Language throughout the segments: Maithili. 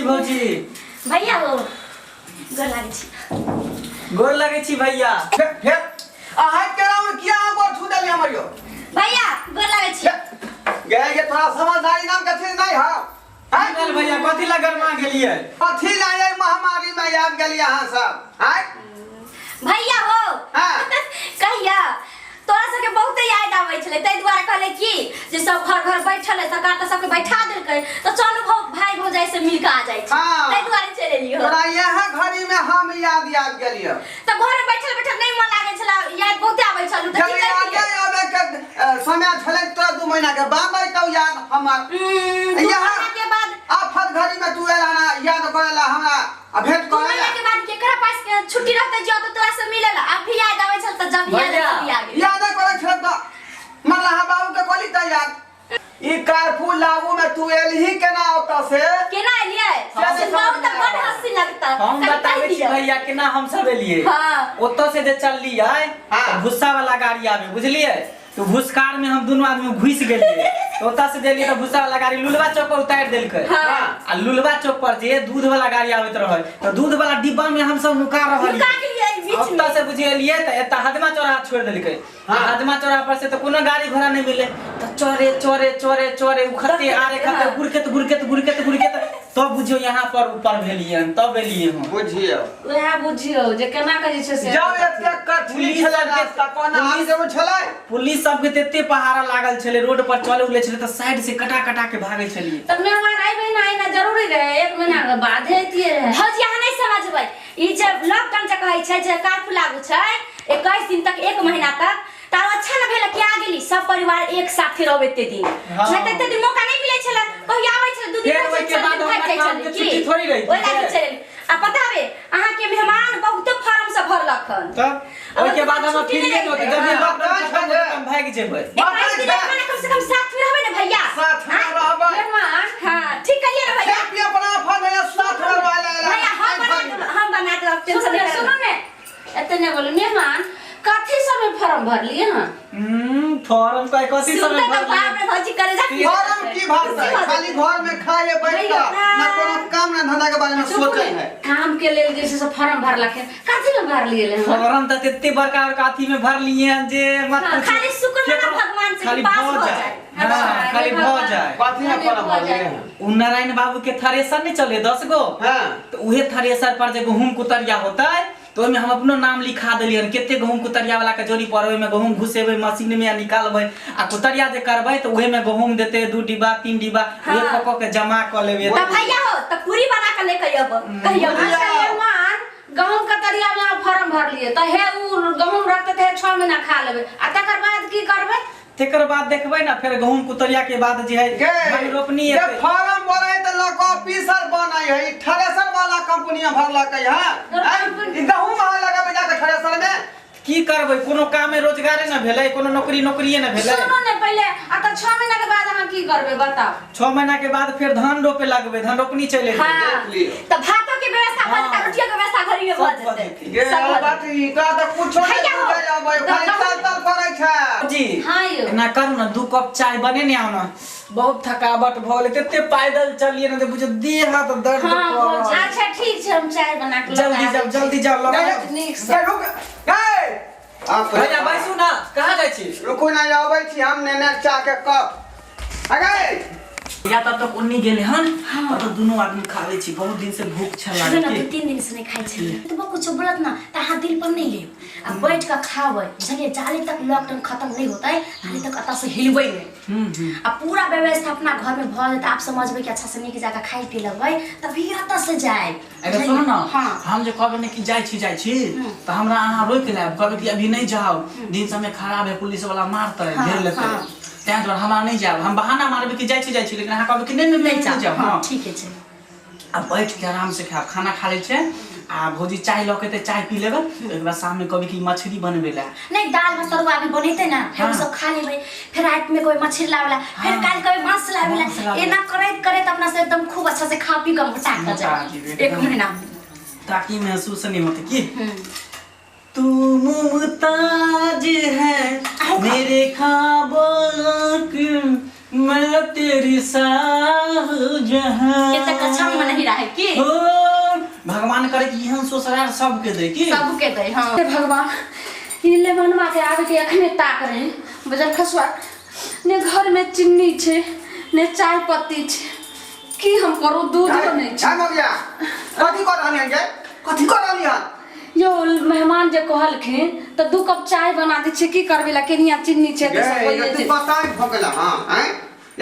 भौजी। भैया हो, गोर लागै छी। गोर लगै छी भैया। फेर फेर अहाँ केना किया अहाँ गोर छू देलियै हमर यौ? भैया गोर लागै छी। गे ये तोरा समझदारी नाम के चीज नहीं है। की भेल भैया, कथी ला गरमा गेलियै? कथी ला एहि महामारी में आबि गेलियै अहाँ सब आँय? भैया हो। हाँ। कहिया तोरा सबके बहुते याद आबै छलै, ताहि दुआरे कहले कि जे सब घर घर बैठल है, सरकार तऽ सबके बैठा देलकै, तऽ चलू भौ भाई भौजाई से मिल के आ जाइ छी। हाँ। ताहि दुआरे चलि एलियै। तोरा इएह घड़ी में हम याद आबि गेलियै। तऽ घर में बैठल बैठल नहि मन लागै छलै, याद बहुते आबै छल, तऽ जब की याद करियै? आबै के समय छलै तोरा 2 महीना के बाद अयतौ याद हमर। दू यहाँ महीना के बाद आफत घड़ी में तू एला ना याद करेला हमरा आ भेंट दू करेला। महीना के बाद केकरा पास के छुट्टी रहतै जो तऽ तोरा से मिलेला? अब भी याद आबै छल तऽ जब याद भैया। तब आ गेल। याद करै छल तऽ मरलाहा बाबू के कहली तऽ याद ई कर्फ्यू लागू में तू एलही केना ओतऽ से? केना एलियै? से नहि सुनबाउ समझ तऽ में बड़ आबै। हँसी लगता। हम कनि बताबै कहि छी दिअ। भैया केना हम सब एलियै। हाँ। ओतऽ से जे चललियै हाँ। तऽ भुस्सा वाला गाड़ी आबे, बुझलियै? तऽ भुसकार में हम दुनू आदमी घुसि गेलियै। तऽ ओतऽ से गेलियै तऽ भुस्सा वाला गाड़ी लुलवा चौक पर उतारि देलकै। हाँ। आ लुलवा चौक पर जे दूध वाला गाड़ी आबैत रहै तऽ दूध वाला डिब्बा में हम सब नुका रहलियै। नुका गेलियै बीच में। ओतऽ से बुझि एलियै तऽ एतऽ हदमा चौराहा छोड़ि देलकै। हाँ। हदमा चौराहा पर से तऽ कोनो गाड़ी घोड़ा नहि मिले, तऽ चोरे चोरे चोरे चोरे उखते आरे खते हाँ। गुड़केत गुड़केत गुड़केत गुड़केत तब बुझियौ यहाँ पर ऊपर भेलियै हन, तब एलियै हम। बुझियौ वएह बुझियौ जे केना के जे छै से जब एते कठिन पुलिस छलै सबके- रास्ता कोना आबि पुलिस- जेबै छलै? पुलिस सबके तऽ एते पहाड़ा लागल छलै, रोड पर चले उले छलै तऽ साइड से कटा कटा के भागै छलियै। तऽ मेहमान एहि महीना एना जरूरी रहै, 1 महीना के बादे अइतियै रहै। भौजी अहाँ नहि समझबै, ई जे लॉकडाउन जे कहै छै जे कर्फ्यू लागू छै 21 दिन तक, 1 महीना तक, तऽ आरो अच्छा ने भेल कि आ गेली सब परिवार एक साथे रहब एते दिन। हाँ। नहि तऽ एते दिन मौका नहि मिलै छलै, कहियो आबै छलै 2 दिन फेर रहै ओहिके छलै, बाद भागि हमरा जाइ काम छलै के की? छुट्टी थोड़ी रहितै। ओहि लागी चलि एली। आ पता बे अहाँके मेहमान बहुते फार्म से भरलक हन। तब ओहिके बाद हम छुट्टी फ्री नहि नहि होतै, रहतै। जब हाँ, लॉकडाउन हाँ, खत्म होतै हम भागि जेबै। 21 दिन अपना कम से कम साथ में रहबै ने भैया? साथ में हाँ? रहबै। मेहमान हाँ ठीक कहिए ना भैया। से अपना फल है साथ में रहै भैया हम बना देब, हम बना देब, टेंशन सुनू नहीं ने, करब। सुनू ने, एते नहि बोलू। मेहमान कथी सब में फॉर्म भरलियै हन? फॉर्म का कथी सब सुनते में तऽ भरलियै? बाप रे भौजी करे जा। फॉर्म की भरतै? खाली घर में खाए बैठ नहीं, कऽ ना कोनो काम ना धंधा के बारे में चुप सोचै ने, है। काम के लेल जे छै से फॉर्म भरलक हन, कथी में भरलियै हन? फॉर्म तऽ एते बड़का बड़का अथी में भरलियै हन जे मत हाँ, पूछू। खाली शुक्र मना केकरो- भगवान से कि खाली पास भऽ भऽ जाए। जाए। हाँ, अच्छा, खाली हे भऽ भगवान। जाए। कथी में खाली फॉर्म भऽ भरलियै जाए। हन? उ नारायण बाबू के थ्रेसर नहीं चले 10 गो? हाँ। तऽ उहे थ्रेसर पर जे गहूम कुतरिया होतै तऽ ओहिमे हम अपनो नाम लिखा देलियै हन। कते गहूम कुतरिया वाला के जोड़ी पर ओहिमे गहूम घुसेबै मशीन में आ निकालबै, आ कुतरिया जे करबै तऽ उहे में गहूम देतै 2 डिब्बा 3 डिब्बा, हाँ। उहे कऽ कऽ के जमा कऽ लेबै। तऽ भैया हो तऽ पूरी बना के लेके अयब कहियो। अच्छा मेहमान, गहूम के तरिया में अहाँ फॉर्म भरलियै तऽ हे उ गहूम रखतै तऽ हे 6 महीना खा लेबै, आ तकर बाद की करबै? तेकर बाद देखबै ने फेर गहूम कुतरिया के बाद जे है गे, धान रोपनी जे हेतै। फॉर्म भरै तऽ लऽ कऽ ऑफिसर बनै है, ई थ्रेसर वाला कंपनी में भरलकै हँ। कंपनी- ई गहूम अहाँ लगेबै जाके थ्रेसर में? की करबै, कोनो कामे रोजगारे ने भेलै, कोनो नौकरी नौकरिए ने भेलै। सुनू ने पहिले, आ तऽ 6 महीना के बाद अहाँ की करबै बताउ? 6 महीना के बाद फेर धान रोपे लगबै, धान रोपनी चलि एतै। हाँ। देख लियौ। तऽ भातो के व्यवस्था भऽ जेतै, हाँ। रोटियो के व्यवस्था घरी में भऽ सब भऽ जेतै। जेतै। गे, सब भऽ बात ई तोरा तऽ कुछो नहि भैया हो। बुझै अबै, खाली तल तल करै छै। जी। हाँ यौ। एना करू ने, 2 कप चाय बनेने आउ ने, बहुत थकावट भऽ गेलै, तते पैदल चलिए ने तऽ बुझियौ देह हाथ दर्द हाँ, कऽ रहल। अच्छा ठीक छै, हम चाय बना के जल्दी लगा जाउ, दै छी। जल्दी जाउ, लगा गे, आउ। नीक से। गे, रुक, गे। आप भैया बैसू ना, कहाँ जाइ छी? रुकू ना, अबै छी हम नेने चाह के कप। अगे या तब तक उन्नी गेले हन, तब तक दुनू आदमी खा लै छी, बहुत दिन से भूख छल सुनू लागल ने, की। 2-3 दिन से नहीं खाइ छलियै। तऽ कुछो बोलत ना तऽ अहाँ दिल पर नहीं लेब, आ बैठ कऽ खाबै, बुझलियै? जाले तक लॉकडाउन खत्म नहीं होतै ताले तक एतऽ से हिलबै नहीं, आ पूरा व्यवस्था अपना घर में भऽ जेतै, आप समझबै कि अच्छा से नीक जाके खाइ पी लेबै तभी एतऽ से जायब। अरे सुनू ना, हाँ। हम जे कहबै ने कि जाइ छी जाइ छी, तऽ हमरा अहाँ रोकि लेब, कहबै कि अभी नहीं जाओ, दिन समय खराब है, पुलिस वाला मारतै, हाँ, घेर लेतै, हाँ। तैं दुआरे हमरा नहीं जायब। हम बहाना मारबै कि जाइ छी जाइ छी, लेकिन अहाँ कहबै कि नहीं, नहीं, नहीं, नहीं नहीं जाओ। हाँ, हाँ। ठीक है छै। आ बैठ के आराम से खायब, खाना खा लै छै, आ भौजी चाय लऽ के एतै, चाय पी लेबै, ओहिके बाद शाममे कहबै कि मछली बनबै लए। नहीं, दाल भात तरुआ भी बनेतै ना, फेर हाँ। सब खा लेबै, फिर रात में कोई मछली लावेला, फिर हाँ। काल कोई मांस लावेला, मांस लावेला। एना करैत करैत अपना से एकदम खूब अच्छा से खा पी के मोटा के मोटा जाए जेबै 1 एकदम। महीना। ताकि महसूस नहीं होते कि तू मुमताज है मेरे ख्वाबों की, मैं तेरी शाहजहां। ये तक अच्छा मन नहीं रहा है की? दोसर आर सबके दे की सबके दै हाँ हे भगवान ई लेमनवा के आबे के अखने ताक रहे बजल खसुआ ने घर में चीनी छै ने चाय पत्ती छै की हम करू दूध नहीं छै चाय मगिया कथी कर रहली हन गे कथी कर रहली हन यो मेहमान जे कहलखिन तऽ दू कप चाय बना दै छियै की करबै ला केनिया चीनी छै तऽ सब गे होइए तू जेतै। बताई भऽ गेला हां हैं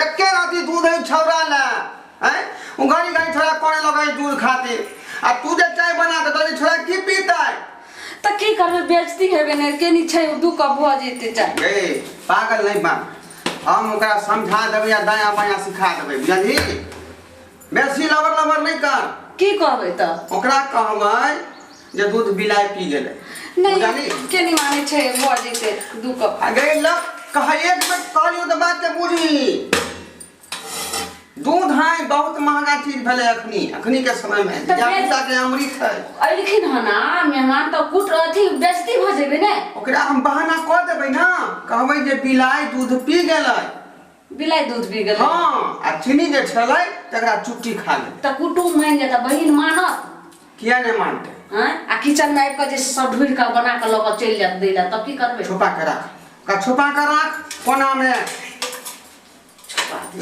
एके राती दूध है छौरा ला हैं उ घड़ी घड़ी छोरा करे लगै दूध खातिर आ तू जे चाय बना के दही छोरा की पीतै तऽ की करबै बेइज्जती हेबै ने केनी छै दू कप भऽ जेतै चाय गे पागल नहीं बन हम ओकरा समझा देबै आ दायाँ बायाँ सिखा देबै बुझलही बेसी लबर लबर नहीं कर की कहबै तऽ ओकरा कहबै जे दूध बिलाइ पी गेलै नहि बुझलही केनी मानै छै भऽ जेतै दू कप आ गई लग कह एक बेर कहलियौ तऽ बात के बुझी दूध है बहुत महंगा चीज भेलै अखनी अखनी के समय में तऽ धिया भेज- पुता के अमृत है अयलखिन हन आ मेहमान तऽ कुट अथी बेइज्जती भऽ जेबै ने ओकरा हम बहाना कऽ देबै ना कहबै जे बिलाइ दूध पी गेलै बिलाइ दूध पी गेलै हँ आ चीनी जे छलै तकरा चुट्टी खा गेलै तऽ कुटुम मानि जेतै बहिन मानत किया नहि मानतै आँय आ किचन में आबि कऽ जे सब ढूँढि कऽ बना कऽ लऽ कऽ चलि जायत दै लए तब की करबै छुपा के राख ओकरा छुपा के राख कोना में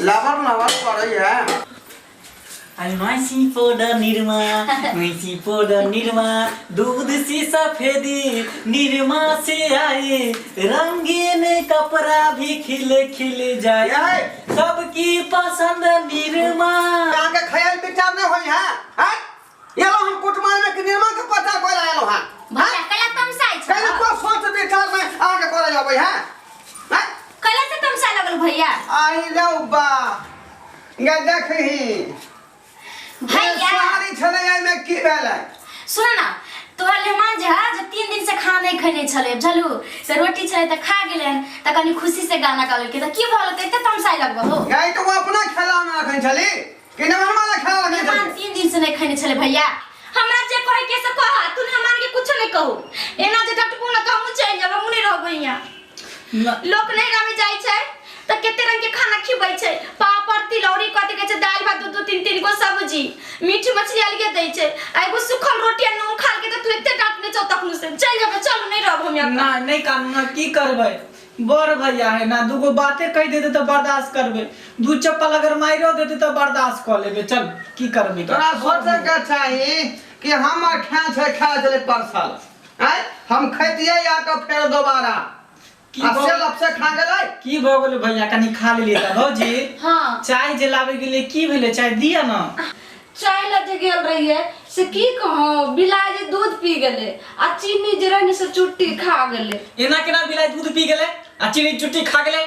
लबर लबर करै है आई मासी पाउडर निरमा मासी पाउडर निरमा दूध सी सफेदी निरमा से आए रंगीन कपड़ा भी खिल खिल जाए ये। सबकी पसंद निरमा अहाँके ख्याल विचार नहि होइ है हैं एलो हम कुटुमार में कि निरमा के पता कोई आएलो हां भैया कैला तमसाइ छ कैला को सोच विचार में अहाँके करे अबै है हैं कैला से तमसाइ लगल भैया आई रौ बा गे देखही भैया सारी छलै एहिमे की भेलै सुन ना तोहर मेहमान जे है जे 3 दिन से खाना नहीं खैने छलै बुझलू से रोटी छलै तऽ खा गेलै तऽ कनी खुशी से गाना गाबलकै तऽ की भऽ गेल एते तमसाइ लगबो हो गई तो वो अपना खेला में रखने छली कि मेहमान वाला खेला रखने मेहमान छली 3 दिन से नहीं खैने छलै भैया हमरा जे कहे के से कह तू मेहमान के कुछो नहीं कहू एना जे डटबू ना तऽ हमहूँ चलि जाब हमहूँ नहीं रहबै यहाँ लोक नहीं रहे जाइ छै तऽ कते रंग के खाना खिबै छै पापड़ तिलौरी कथी कहै छै दालि भात दू दू तीन तीन गो सब्जी मीट मछली अलगे दै छै आ एगो सुखल रोटी आ नून खा के तऽ तू एते डांटने छौ तखनु से चलि जेबै चलू नहीं रहब हम यहाँ ना नहीं कानू ना की करबै बड़ भैया है ना दूगो बाते कहि देते तऽ बर्दाश्त करबै दू चप्पल अगर मारियो देते तऽ बर्दाश्त कऽ लेबै चल की करबै तोरा सोचे के चाही कि हमर खा छै खा छलै परसल आँय हम खैतियै आ के फेर दोबारा की आ भऽ- से लपसे खा गेलै की भऽ गेलै भैया कनि खा लेलियै तऽ भौजी हाँ चाय जे लाबै गेलियै की भेलै चाय दिअ ने चाय लए जे गेल रहियै से की कहूँ बिलाइ जे दूध पी गेलै आ चीनी जे रहै ने से चुट्टी खा गेलै एना केना बिलाइ दूध पी गेलै आ चीनी चुट्टी खा गेलै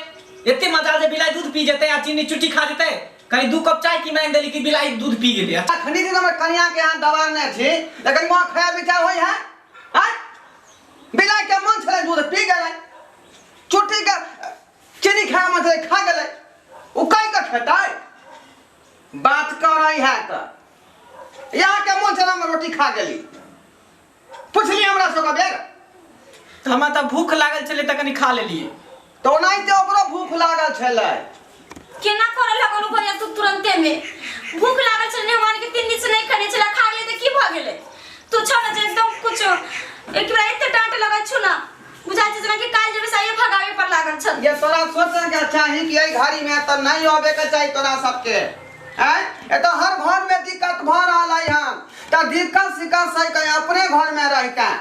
एते मजा जे बिलाइ दूध पी जेतै आ चीनी चुट्टी खा जेतै कनि दू कप चाय की मांगि देली कि बिलाइ दूध पी गेलै अखनी दिन हमर कनिया के यहाँ दबाने छी लेकिन वहाँ खाया विचार होइ है आँय बिलाइ के मन छलै दूध पी गेलै चुट्टी के चीनी खाया मन छलै खा गेलै ओ कै के खेतै बात करै है तऽ यहाँ के मन छलै हम रोटी खा गेली पुछली हमरा सबके बेर तऽ हमरा तऽ भूख लागल छलै तऽ कनि खा लेलियै तऽ ओनाहिते ओकरो भूख लागल छलै केना करऽ लगल भैया तू तुरंते में भूख लागल छलै मेहमान के 3 दिन से नहीं खने छलै खा गेलै तऽ की भऽ गेलै तू छौ ने जे एकदम कुछ एक बेर एते डांट लगै छौ ना बुझाइ छै जेना कि काल्हि जेबै से आइए भगावे पर लागल छल ये तोरा सोचे के चाही कि एहि घड़ी में तऽ नहीं अबे के चाही तोरा सबके आँय एतऽ हर घर में दिक्कत भऽ रहल है हन तऽ दिक्कत सिक्कत सही के अपने घर में रह के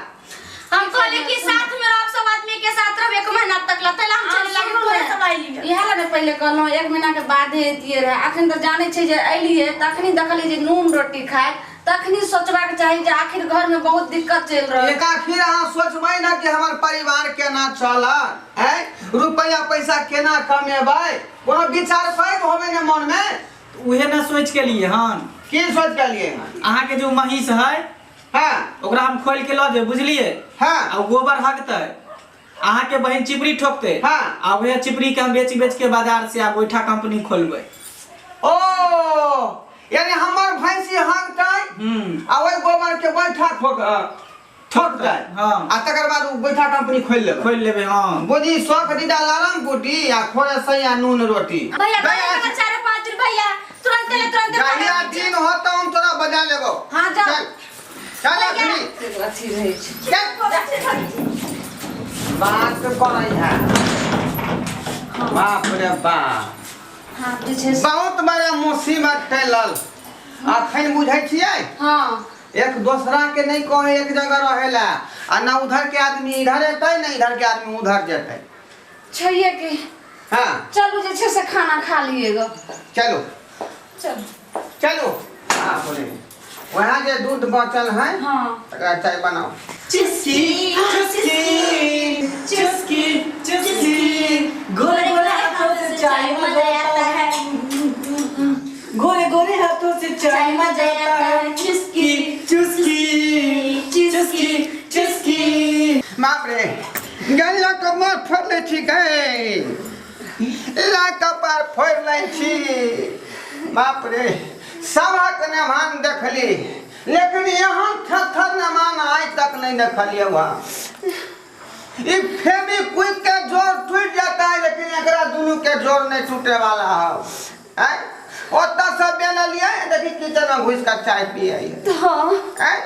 हम कहले कि साथ में रहब सब आदमी के साथ रहब एक महीना तक ला तैला हम चले लागे तोरे सब आइली इएह लए ने पहिले कहलहुँ एक महीनाके बादे अयतियै रहए अखन तऽ जानै छै जे अयलियै तखनी देखलियै जे नून रोटी खाय तखनी सोचबाक चाही जे आखिर घरमे बहुत दिक्कत चलि रहल एक आखिर अहाँ सोचबै ना कि हमर परिवार केना चलत आँय रुपैआ पैसा केना कमेबै कोनो विचार पैघ होबै ने मनमे उहे ना सोचि के लिए हन की सोच के लिए हन अहाँके जो महींस है हाँ ओकरा हम खोलि के लऽ जेबै बुझलियै हाँ आ ओ गोबर हगतै अहाँके बहिन चिपरी ठोकतै हाँ। आ उहे चिपरी के हम बेच बेच के बाजार से आ गोइठा कंपनी खोलबै ओ यानी हमर भैंसी हगतै आ ओहि गोबर के गोइठा ठोक ठोकतै हाँ। आ तकर बाद ओ गोइठा कंपनी खोलि लेबै खोलि लेबै हाँ बुझी शौक दीदा लरम कुटी आ खोरे सैया नून रोटी भैया गया भैया चार पाँच दिन भैया तुरंत ले तुरंत जहिया दिन होतौ हम तोरा बजा लेबौ हाँ, जाओ। चल। चल अखनी। अथी रहै छै। चल। बात करै है, बाप रे बाप। हाँ, जे छै बहुत बड़ा मुसीबत फैलल अखन, बुझै छियै? हाँ। एक दोसरा के नहीं कहे एक जगह रहेला, आ ना उधर के आदमी इधर एतै, ना इधर के आदमी उधर जेतै। छैये के। हाँ। चलू, जे छै से खाना खा लिएगा। चलो। चलू। चलो, बाप रे, वहाँ जे दूध बचल है, तकरा चाय बनाओ। चुस्की चुस्की चुस्की चुस्की, गोरे गोरे हाथों से चाय मजा आता है, गोरे गोरे हाथों से चाय मजा आता है, चुस्की चुस्की चुस्की चुस्की। बाप रे, गैया कमर फोड़ लै छी, गै ला कपार फोड़ लै छी। बाप रे, सबक नेमान देखली, लेकिन एहन थरथर नेमान आइ तक नहीं देखलिए। वहाँ ई फेविक्विक के जोर टूट जाता है, लेकिन एकरा दुनू के जोर नहीं टूटे वाला है। आँय, ओतऽ से बेललियै, देखी किचन में घुसि कऽ चाय पियै है। आँय,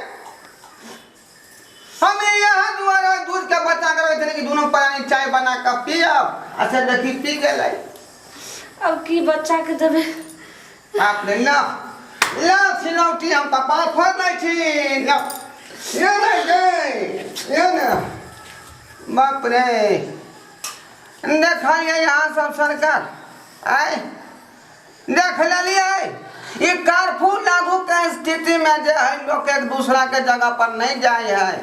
हम यहाँ दुआरा दूध के बचा कर रखे कि दोनों प्राणी चाय बना कऽ पियब, अच्छा देखी पी गेलै। अब की बच्चा के देबै? बाप रे, ला ला सिलौटी, हम कपार फोड़ दै छी। ला ये ने गे, ये ने। बाप रे, देखलियै यहाँ सब सरकार आय, देख लेलियै, ई कर्फ्यू लागू के स्थिति में जे है लोग एक दूसरा के जगह पर नहीं जाए है,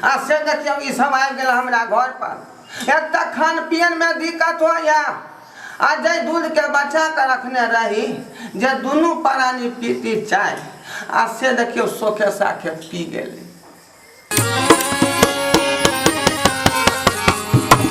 आ से देखियौ ई सब आबि गेल हमरा घर पर। एक तऽ खान पियन में दिक्कत होइया, आ जे दूध के बचा के रखने रही जे दुनू प्राणी पीती चाय, आ से देखियौ सोखे साखे पी गेलै।